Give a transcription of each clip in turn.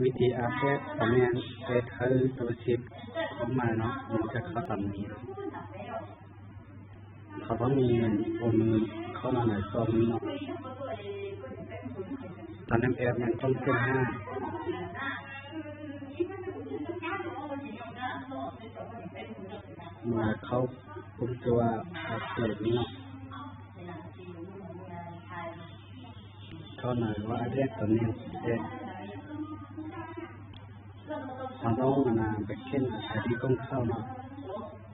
ວິທີອັບເດດ ກໍແມ່ນເຮັດໃຫ້ຕົວຊິບຂອງໃໝ່ເນາະ ມັນຈະເຂົ້າຕາມນີ້. ເຂົາຕ້ອງມີໂອນເງິນເຂົ້າມາໃນຊ່ອງນີ້ເນາະ. ຕອນແນມແອັບຍັງຕ້ອງເປັນຫ້າ ມາເຂົ້າກຸ່ມຕົວອັບເດດນີ້ເນາະ. ເຂົ້າມາວ່າອັບເດດຕົວນີ້ເດ ເຮົາຕ້ອງມານາໄປຂຽນໄອດີຂອງເຂົາເນາະ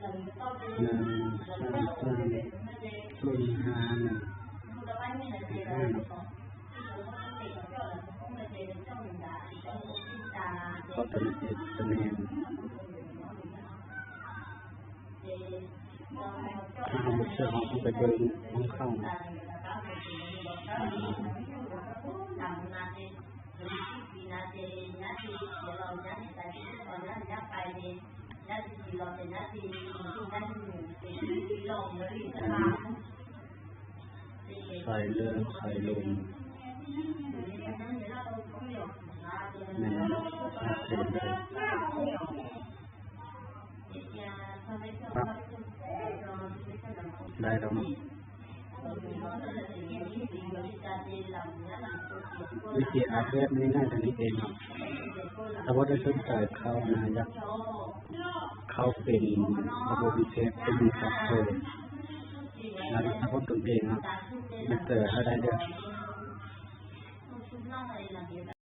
ໜຶ່ງສາມສາມສູນຫ້າໜຶ່ງຫ້າເນາະ. ເຂົ້າຕົວນີ້ເອງຕົວນີ້ ຖ້າເຮົາບໍ່ເຊື່ອ ເຮົາຕ້ອງໄປເບິ່ງຂອງເຂົາ. ໄຟເລີ່ມໄຟລົງ ແມ່ນ ໄດ້ແລ້ວເນາະ. ວິທີອັບເດດງ່າຍໆ ເທົ່ານີ້ເອງເນາະ. ຖ້າບໍ່ໄດ້ສົນໃຈເຂົ້ານະ ຢາກເຂົ້າເປັນລະບົບພິເສດ ເປັນພາສເວີດ ແລະ ພາສເວີດຕົນເອງເນາະ ແມ່ນເຕີໃຫ້ໄດ້ເດີ້.